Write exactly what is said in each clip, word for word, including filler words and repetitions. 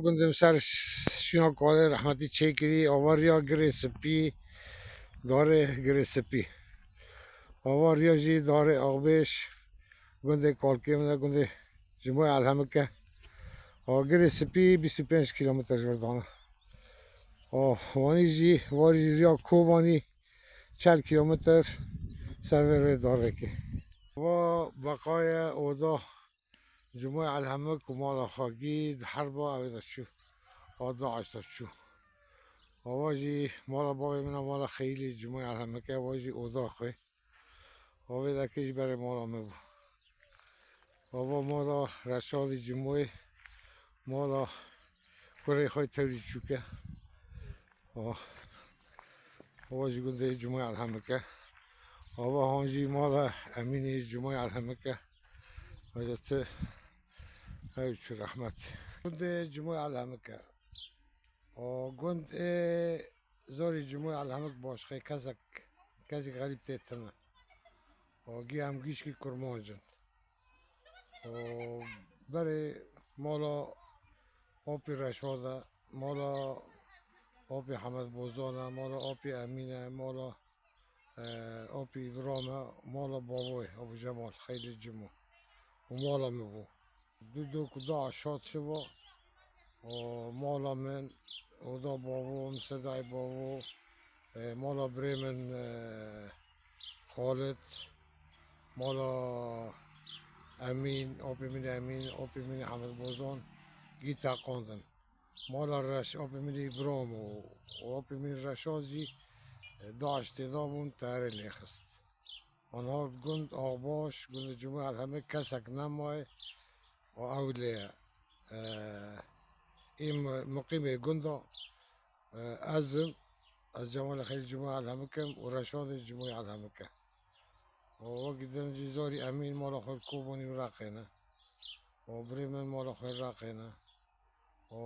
Gundê min ser şîna kalê rehmetî çêkirî, ava riya Girê Spî, darê Girê Spî. Ava riya jî darê Axbêj, gundê kalkê min e, gundê Cimoyê Elhemik e. A Girê Spî bîst û pênc kîlometre ji vir dana. A Wanî jî, varî jî riya Kobanî çel kîlometre ser vê rê darêkê. Va beqaye oda Cimoyê Elhemik û mala xakî di herba ew ê de çû. A DAIŞ de çû. Ava jî mala bavê min a, mala xeyîlê Cimoyê Elhemik e, ava jî oda xwe. Ava vê derkê jî berê mala me bû. Ava mala Reşadî Cimoyê, mala kurê xwe tewrî çûke. Ava, ava jî gundê Cimoyê Elhemik e. Ava han jî mala Emînê Cimoyê Elhemik e. Aja ti ew çû rehmet. Gundê Cimoyê Elhemik e. O gund ê zorî Cimoyê Elhemik başqê kesek, kesek xerîb tê tine. O gî em gîşkî kurmanc in. O berê mala Opî Reşad e, mala Opî Hemed Bozan e, mala Opî Emîn e, mala, e, Opî Îbrahim e, mala bavoyê Abu Cemal, xeylê Cimo. Û mala min bû. Du du ku da aşağı çi va, o mala min, oda bavo, misedayê bavo, e, mala birê min, e, Xalid, mala Emîn, opê min Emîn, opê min Hemed Bozan, gî teqandin. Mala Reş, opê min Îbram û, û opê min Reşad jî, e, DAIŞ têda bûn, teyarê lê xist. Anha gund Axbaş, gundê Cumhur Elhemê kesek nemaye. O ew lê, e, ê mi-, miqîmê gunda, e, ez im, ez Cemalê Xelîl Cumhur Elhemik im û Reşadê Cumhur Elhemik e. O wekî din jî Zorî Emîn mala xwe li Kobanî û Reqê ne. O birê min mala xwe Reqê ne. O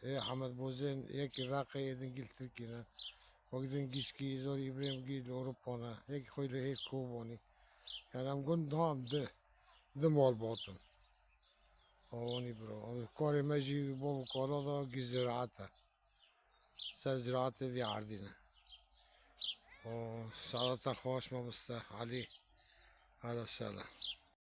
ê Hemed Bozên yekî Reqê, ê din gîl Tirkî ne. Wekî din gîşkî Zorî Îbrahîm gîl Ewropa ne. Yekî xwe li hê Kobanî. Yani em gund da em di, di malbat in. Awanî bira. Karê me jî bav û kala da gî ziraet e. Ser ziraetê vî erdî ne. O saeta xweş mamoste Elî. Hela sela.